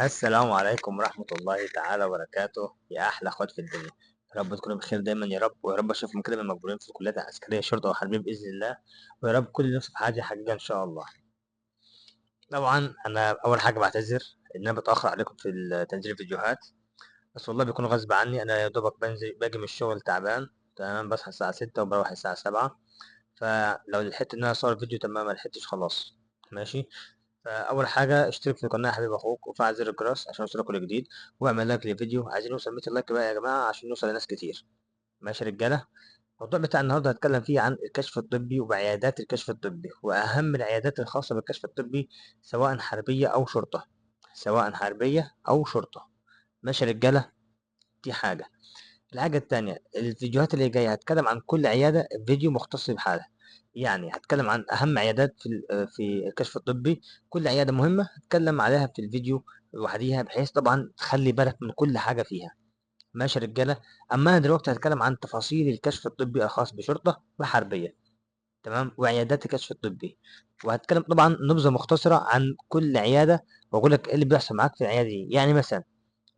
السلام عليكم ورحمة الله تعالى وبركاته، يا أحلى أخوات في الدنيا. يا رب تكونوا بخير دايما يا رب، ويا رب أشوفكم كده من مقبولين في الكليات العسكرية شرطة وحربية بإذن الله، ويا رب كل نفسه في حاجة حقيقة إن شاء الله. طبعا أنا أول حاجة بعتذر إن أنا بتأخر عليكم في تنزيل الفيديوهات، بس والله بيكون غصب عني. أنا يا دوبك بنزل باجي من الشغل تعبان، تمام، بصحى الساعة 6 وبروح الساعة 7، فلو لحقت إن أنا أصور فيديو تمام، ما لحقتش خلاص ماشي. فأول حاجة اشترك في القناة يا حبيب أخوك، وفعل زر الجرس عشان يوصلك كل جديد، واعمل like للفيديو. عايزين نوصل 100 like بقى يا جماعة عشان نوصل لناس كتير. ماشي يا رجالة، الموضوع بتاع النهاردة هتكلم فيه عن الكشف الطبي وعيادات الكشف الطبي، وأهم العيادات الخاصة بالكشف الطبي سواء حربية أو شرطة، سواء حربية أو شرطة. ماشي يا رجالة، دي حاجة. الحاجة التانية، الفيديوهات اللي جاية هتكلم عن كل عيادة فيديو مختص بحالها، يعني هتكلم عن أهم عيادات في الكشف الطبي، كل عيادة مهمة هتكلم عليها في الفيديو لوحديها، بحيث طبعا تخلي بالك من كل حاجة فيها. ماشي يا رجالة. أما أنا دلوقتي هتكلم عن تفاصيل الكشف الطبي الخاص بشرطة وحربية، تمام، وعيادات الكشف الطبي، وهتكلم طبعا نبذة مختصرة عن كل عيادة، وأقول لك إيه اللي بيحصل معاك في العيادة دي. يعني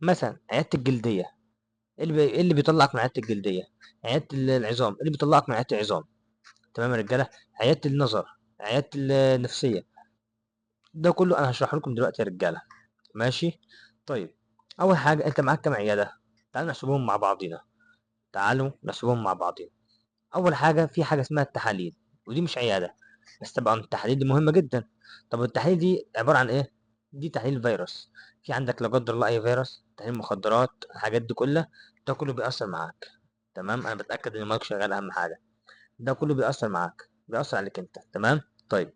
مثلا عيادة الجلدية، إيه اللي بيطلعك من عيادة الجلدية؟ عيادة العظام، إيه اللي بيطلعك من عيادة العظام؟ تمام يا رجالة. عيادة النظر، عيادة النفسية، ده كله أنا هشرحه لكم دلوقتي يا رجالة. ماشي. طيب أول حاجة، أنت معاك كام عيادة؟ تعالوا نحسبهم مع بعضينا، تعالوا نحسبهم مع بعضينا. أول حاجة، في حاجة اسمها التحاليل، ودي مش عيادة، بس طبعا التحاليل دي مهمة جدا. طب التحاليل دي عبارة عن إيه؟ دي تحليل فيروس، في عندك لا قدر الله أي فيروس، تحليل مخدرات، الحاجات دي كلها، ده كله بيأثر معاك. تمام، أنا بتأكد إن المايك شغال، أهم حاجة. ده كله بيأثر معاك، بيأثر عليك أنت. تمام. طيب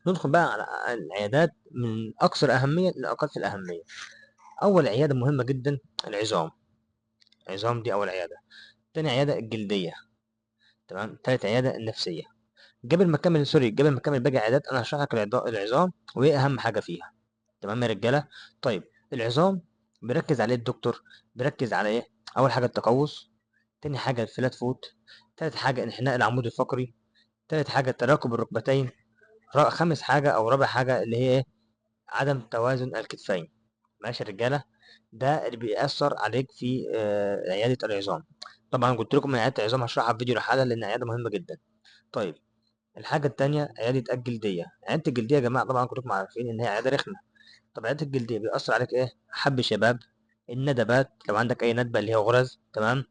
ندخل بقى على العيادات من أكثر أهمية لأقل في الأهمية. أول عيادة مهمة جدا العظام، العظام دي أول عيادة. تاني عيادة الجلدية، تمام. تالت عيادة النفسية. قبل ما أكمل، سوري، قبل ما أكمل باقي العيادات أنا هشرح لك العظام وإيه أهم حاجة فيها. تمام يا رجالة. طيب العظام بيركز عليه الدكتور، بيركز على إيه؟ أول حاجة التقوس، تاني حاجة ال flat foot، تالت حاجة انحناء العمود الفقري، تالت حاجة تراكب الركبتين، خامس حاجة أو رابع حاجة اللي هي إيه؟ عدم توازن الكتفين. ماشي يا رجالة، ده اللي بيأثر عليك في عيادة العظام. طبعا قلت لكم إن عيادة العظام هشرحها في فيديو لحالها لأن عيادة مهمة جدا. طيب الحاجة التانية عيادة الجلدية. عيادة الجلدية يا جماعة طبعا كلكم عارفين إن هي عيادة رخمة. طب عيادة الجلدية بيأثر عليك إيه؟ حب شباب، الندبات، لو عندك أي ندبة اللي هي غرز، تمام،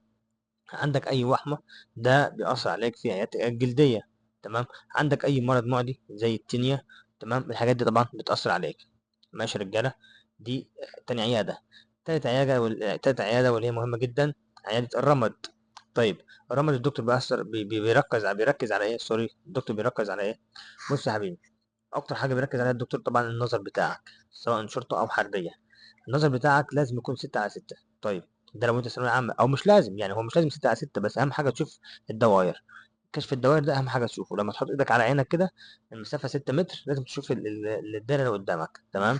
عندك أي وحمة، ده بيأثر عليك في عيادة الجلدية. تمام، عندك أي مرض معدي زي التينيا، تمام، الحاجات دي طبعا بتأثر عليك. ماشي يا رجالة، دي تاني عيادة. تالت عيادة تالت عيادة واللي هي مهمة جدا، عيادة الرمد. طيب الرمد الدكتور بيأثر، بيركز على، بيركز على إيه؟ سوري، الدكتور بيركز على إيه؟ بص يا حبيبي، أكتر حاجة بيركز عليها الدكتور طبعا النظر بتاعك، سواء شرطة أو حربية. النظر بتاعك لازم يكون 6/6. طيب ده لو أنت ثانوية عامة، أو مش لازم، يعني هو مش لازم 6/6، بس أهم حاجة تشوف الدواير. كشف الدوائر ده أهم حاجة تشوفه. لما تحط إيدك على عينك كده المسافة 6 متر لازم تشوف الدايرة اللي قدامك. تمام،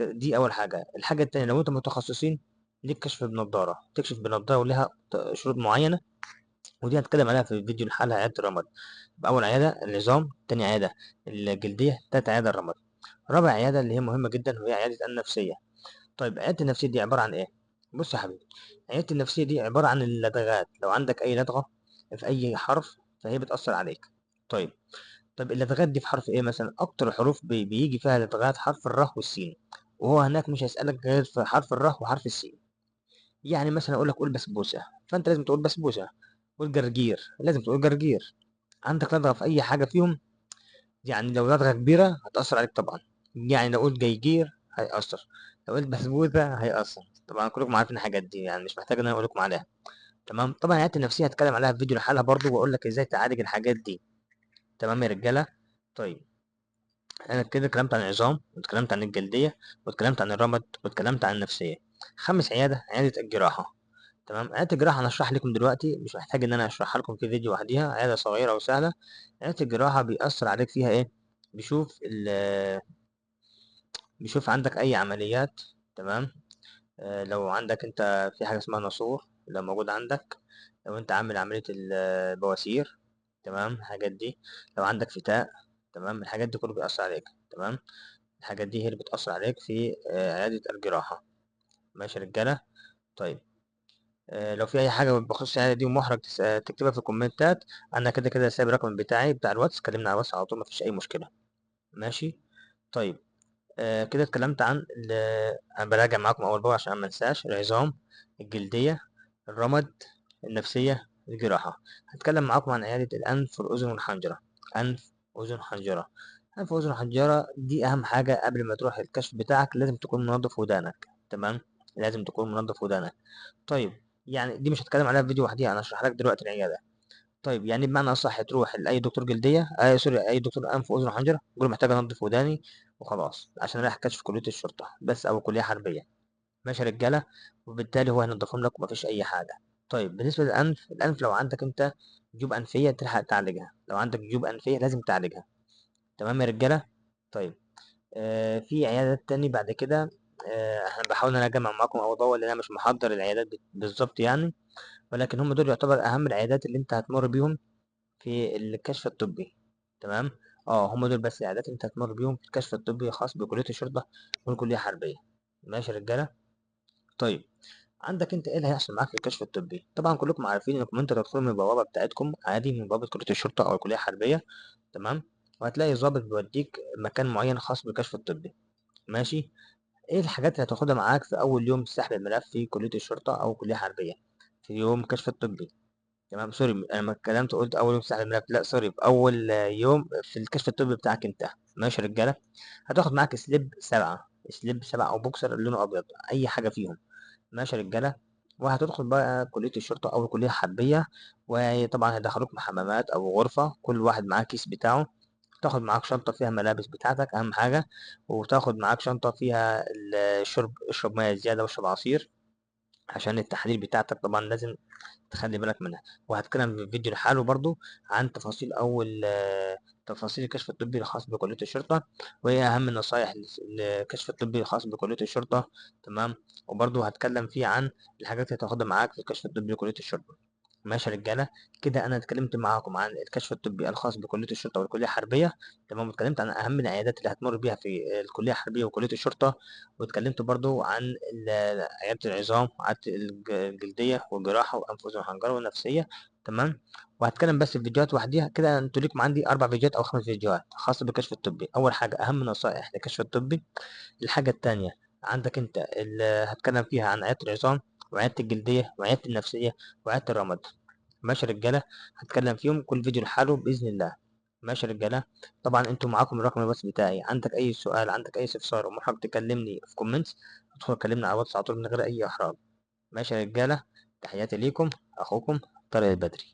دي أول حاجة. الحاجة التانية، لو أنت متخصصين ليك كشف بنضارة، تكشف بنضارة ولها شروط معينة، ودي هنتكلم عليها في الفيديو لحالها. عيادة الرمد، أول عيادة العظام، تاني عيادة الجلدية، تالت عيادة الرمد. رابع عيادة اللي هي مهمة جدا وهي عيادة النفسية. طيب عيادة النفسية دي عبارة عن إيه؟ بص يا حبيبي، عيادة النفسية دي عبارة عن اللدغات. لو عندك أي لدغة في أي حرف فهي بتأثر عليك. طيب اللدغات دي في حرف إيه مثلا؟ أكتر حروف بيجي فيها لدغات حرف الره والسين، وهو هناك مش هيسألك غير في حرف الره وحرف السين. يعني مثلا أقول لك قول بسبوسة، فأنت لازم تقول بسبوسة. قول جرجير، لازم تقول جرجير. عندك لدغة في أي حاجة فيهم، يعني لو لدغة كبيرة هتأثر عليك طبعا. يعني لو قلت جيجير هيأثر، لو قلت بسبوسة هيأثر. طبعا كلكم عارفين الحاجات دي، يعني مش محتاج إن أنا أقول لكم عليها. تمام. طبعا عيادة النفسية هتكلم عليها في فيديو لحالها برضو، وأقول لك إزاي تعالج الحاجات دي. تمام يا رجالة. طيب أنا كده اتكلمت عن العظام، واتكلمت عن الجلدية، واتكلمت عن الرمد، واتكلمت عن النفسية. خامس عيادة، عيادة الجراحة. تمام، عيادة الجراحة أنا هشرح لكم دلوقتي، مش محتاج إن أنا أشرحها لكم في فيديو لوحديها، عيادة صغيرة وسهلة. عيادة الجراحة بيأثر عليك فيها إيه؟ بيشوف عندك أي عمليات. تمام، لو عندك أنت في حاجة اسمها ناسور، لو موجود عندك، لو أنت عامل عملية البواسير، تمام، الحاجات دي، لو عندك فتاء، تمام، الحاجات دي كله بيأثر عليك. تمام، الحاجات دي هي اللي بتأثر عليك في عيادة الجراحة. ماشي يا رجالة؟ طيب لو في أي حاجة بخصوص العيادة دي ومحرج تكتبها في الكومنتات، أنا كده كده سايب الرقم بتاعي بتاع الواتس، كلمني على الواتس على طول مفيش أي مشكلة. ماشي؟ طيب كده اتكلمت عن أنا براجع معاكم أول بأول عشان ما انساش: العظام، الجلدية، الرمد، النفسية، الجراحة. هتكلم معاكم عن عيادة الأنف والأذن والحنجرة. أنف أذن حنجرة، أنف وأذن حنجرة دي أهم حاجة. قبل ما تروح الكشف بتاعك لازم تكون منظف ودانك، تمام؟ لازم تكون منظف ودانك. طيب يعني دي مش هتكلم عليها في فيديو لوحديها، أنا هشرح لك دلوقتي العيادة. طيب يعني بمعنى أصح تروح لأي دكتور جلدية، sorry، أي دكتور أنف وأذن وحنجرة، قول له محتاج أنظف وداني وخلاص، عشان رايح كشف كلية الشرطة بس أو كلية حربية. ماشي يا رجالة؟ وبالتالي هو هينضفهم لك ومفيش أي حاجة. طيب بالنسبة للأنف، الأنف لو عندك أنت جيوب أنفية تلحق تعالجها، لو عندك جيوب أنفية لازم تعالجها. تمام يا رجالة؟ طيب في عيادات تاني بعد كده، احنا بحاول ان انا اجمع معاكم او ادور، لان انا مش محضر العيادات بالظبط يعني، ولكن هم دول يعتبر اهم العيادات اللي انت هتمر بيهم في الكشف الطبي. تمام؟ هم دول بس العيادات اللي انت هتمر بيهم في الكشف الطبي الخاص بكلية الشرطة والكلية الحربية. ماشي يا رجالة؟ طيب عندك انت ايه اللي هيحصل معاك في الكشف الطبي؟ طبعا كلكم عارفين انكم انتوا تدخلوا من البوابة بتاعتكم عادي، من بوابة كلية الشرطة او الكلية الحربية. تمام؟ وهتلاقي ضابط بيوديك مكان معين خاص بالكشف الطبي. ماشي؟ ايه الحاجات اللي هتاخدها معاك في اول يوم سحب الملف في كلية الشرطة او كلية حربية في يوم كشف الطبي؟ تمام؟ sorry انا ما اتكلمت قلت اول يوم سحب الملف، لا sorry، في اول يوم في الكشف الطبي بتاعك انت. ماشي يا رجالة؟ هتاخد معاك slip 7، slip 7 او بوكسر لونه ابيض، اي حاجة فيهم. ماشي يا رجالة؟ وهتدخل بقى كلية الشرطة أو الكلية الحربية، وطبعا هيدخلوك حمامات أو غرفة، كل واحد معاه كيس بتاعه. تاخد معاك شنطة فيها ملابس بتاعتك أهم حاجة، وتاخد معاك شنطة فيها الشرب، اشرب مية زيادة واشرب عصير عشان التحاليل بتاعتك طبعا لازم تخلي بالك منها. وهتكلم في فيديو لحاله برضو عن تفاصيل أول، تفاصيل الكشف الطبي الخاص بكلية الشرطة، وهي أهم النصائح للكشف الطبي الخاص بكلية الشرطة. تمام؟ وبرضو هتكلم فيه عن الحاجات اللي هتاخدها معاك في الكشف الطبي لكلية الشرطة. ماشي يا رجالة؟ كده أنا اتكلمت معاكم عن الكشف الطبي الخاص بكلية الشرطة والكلية الحربية. تمام؟ واتكلمت عن أهم العيادات اللي هتمر بيها في الكلية الحربية وكلية الشرطة، واتكلمت برضو عن عيادة العظام وعيادة الجلدية والجراحة وأنف وأذن وحنجرة والنفسية. تمام؟ وهتكلم بس في فيديوهات وحديها كده. انتوا ليكم عندي 4 فيديوهات أو 5 فيديوهات خاصة بالكشف الطبي. أول حاجة أهم نصائح للكشف الطبي. الحاجة التانية عندك انت اللي هتكلم فيها عن عيادة العظام وعيادة الجلدية وعيادة النفسية وعيادة الرمد. ماشي يا رجالة؟ هتكلم فيهم كل فيديو لحاله بإذن الله. ماشي يا رجالة؟ طبعا انتوا معاكم الرقم الواتس بتاعي، عندك أي سؤال، عندك أي استفسار ومحب تكلمني في comments، ادخل كلمني على الواتس على طول من غير أي إحراج. ماشي يا رجالة؟ تحياتي ليكم، أخوكم طارق البدري.